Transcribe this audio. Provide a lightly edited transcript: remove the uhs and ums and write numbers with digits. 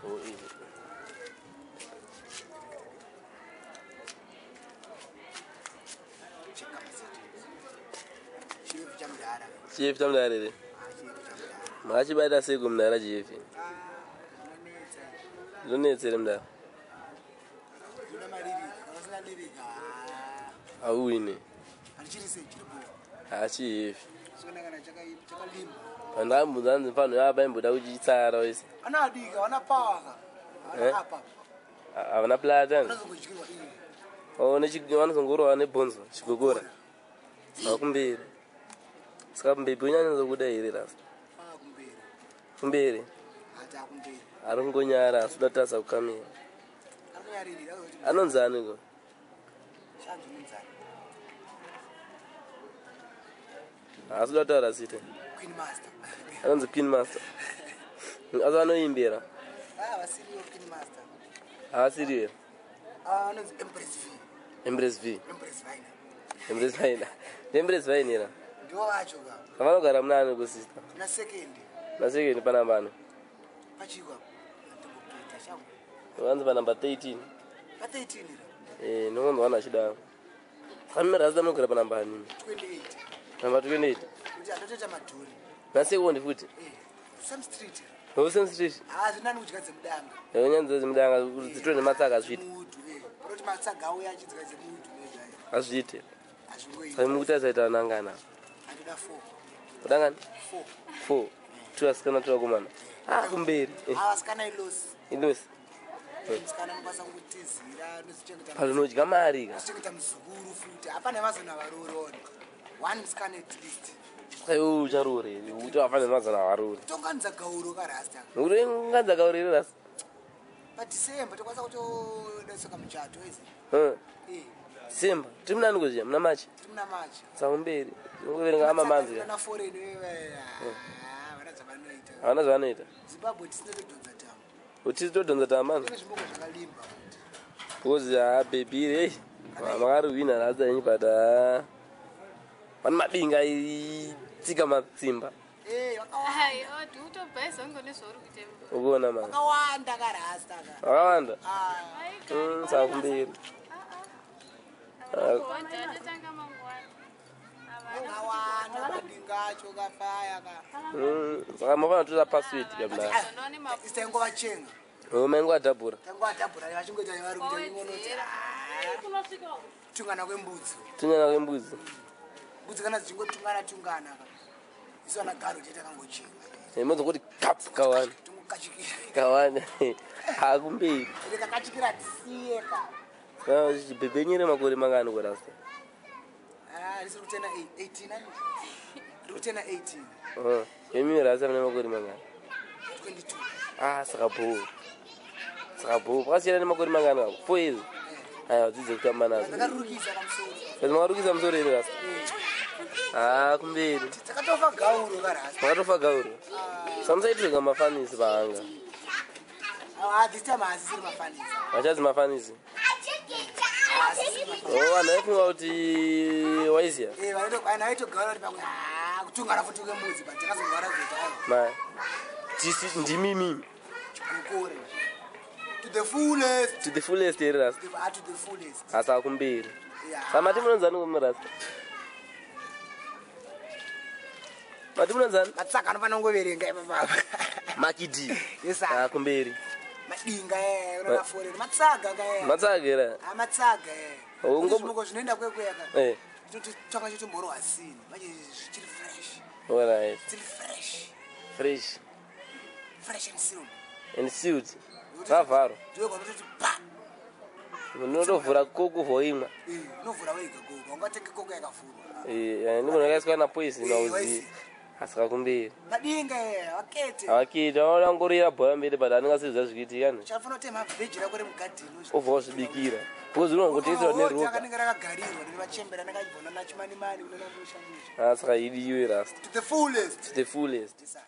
Oh, easy. Cheka masettings. Chirefu chamudhara. Chief chamudhara here? Ah, chirefu chamudhara. Makachibata sei kumudhara chief? Ah, zvinonetsa. Zvinonetsa here mudhara? Zvinoda maririka. Kana usina lirika, ah, Hauwine. handichiri sei chiri bho. Ha chief. Chiona kana chakalimba. Pandakambunza hanzi mfanhu yava paimboda kuchitsara wese. Ana adiki, havana power ka. Havana Eh? apa. Havana plata. Vanozongodyirwa iyi. Oh, vanozongorova nebhonzo chigokora. Hakumberi. Saka mbebhi unyanyazokuda here rasta? Ah, kumberi. Kumberi. Hati akumberi. Ari kungonyara asi uda kutadza kukamira. Ari kunyaririra akazoti Anonzi aniko? shanzi munzani. Haasi kuda kutaura zita. Queen Master. Anonzi Queen Master. Asi anoimbira. Ah, vasiriyo Queen Master. Haasiriyo here? Ah, anonzi Empress V. Empress V. Empress Vina. Empress Vine. Empress Vine here. Ndivo vacho ka. Vanogara muna ani kusista? Kuna second. Nasekeni panamba ano. Pachikwa. Andimbokuita shangu. Vanzi panamba 13. Pa 13 ira. Eh, ndinonzwa vanhu vachidaro. Saka mimi rasta munogara panamba ani? 28. Namba 28. Kuti atotoita madhuri. Nasekondi futi. Eh, same street. ira. Housen Street. Ah, zvinani kudya dzemudanga. Yanyanza dzemudanga kuti dzitore nematsaga azviite. Mudu, eh. Panoti matsaga auya achidya dzemudu mega. Azviite. Hazvingoiti. Saka mukuti asaita nangana. Andoda 4. Kudangani? 4. 4. Two asikana two akomana. Ah, kumberi. Eh, Ah, vasikana ilosi. Ilosi. Musikana anokwanisa kungotizira, anozichengeta. Panodya mari ka. Achichengeta muzukuru futi. Hapana mazana varoorona. One musikana at least. Saka iwe ucharoora here? Kuti wafana nemazana varoora. Tonganidza gauro karasta. Nokuti unganza gauro here rasta? PaDecember tokwanisa kutodetsoka muchato izi. Huh. Eh, December. Tiri munani kuzviya? Muna March. tiri muna March. Saka kumberi. Tinongoverenga amamanzi ka. Na foreign eh, ah, havana zvavanoita. Havana zvavanoita. Zimbabwe tisina todhonza tamo. Kuti todhonza tama. Tine zviboko zvakalimba. Because ah baby hey. Makarihwina rasta yenyu but ah. Pane mabinga itsika matsimba. Eh, vakawanda. Hai, odi utobhaisa ungo nezvauri kuita iwe. Ukuona manje. Vakawanda karasta ka. Vakawanda. Ah, Hai, Saka kumberi. Ah, ah. Atatanga mangwana. Havana. vakawanda madinga acho kafaya ka. Saka mafana kutora password kabla. Vanoona nemapu Isi taingovachenga. Oh, mengo adhabhura. Taingovadhabhura vachingoita vari kuita ingonoti. wawedzera. Tungana kwembudzi. Tunyana kwembudzi. Mbudzi kana dzichingotungana tungana ka. Isu ana garo chete takangochenga. Mozokuti kapu kawani. Tongokachikira. Kawani. Hakumberi. Ende kakachikira tisiye ka. Bhebhe nyere makore mangani kurasta? Ah, risiri kutena 18 ani? Riri kutena 18. Oh, imi rasta mune makore mangani? 22. Ah, saka bho. Saka bho. Pakasiyana nemakore mangani kako? 4 years. Aiwa, dzidze kutamba nazo. Ndakarurukisa kamusoro. Saka makarukisa musoro here rasta? Ah, kumberi. Takatofa gauro karasta. Makatofa gauro. Saka musaitirwa mafanisi pahanga. Ah, this time haasisiri mafanisi. Vachazi mafanisi. Haasisiri mafanisi. Oh, vanhu vaifunga kuti waiziya. Eh, vanhu vaitogaura kuti pamwe ah, kutungana futi kwembudzi but takazogara kuita aiwa. Ma. Tisi ndimimi. Chigokore. To the fullest. To the fullest here rasta. Ah, to the fullest. Asa kumberi. Yeah. Saka mati munonzani kumurasta? Mati munonzani? Matsaga anofanira kungoverenga ipapapa. Makidi. Yes, sir. Ah, kumberi. Madinga eh, unoona foreign. Matsaga ka eh. Matsaga here? Ah, matsaga eh. Oh, Zvimoko zvinoenda kwekweya ka. Eh. Totanga chitomborohwa sini. Manje zvichiri fresh. Alright. Still fresh. Fresh Fresh and sealed. and sealed. Zvavharwa. Ndiwe kwanototi pa. Unotovhura koko voimwa. Eh, unovhura wega koko. Ungatenge koko yakavhurwa. Eh, ndiko yakaiswa na poison Eh, auzivi. waiziva. Asika kumberi. Madinga eh, vakete. Havakiti vanoda ngorira bhora mberi but anenge asiri zvikuitika ne. Chafana kutema vheji rako remugadheni. Obva wazvibikira. Because unongotengeserwa neroga. Akanenge rakagarirwa nevachembera anenge achibvona nachimanimani unona musha musha. Ah, saka idiwe rasta. To the fullest. To the fullest. Yes, sir.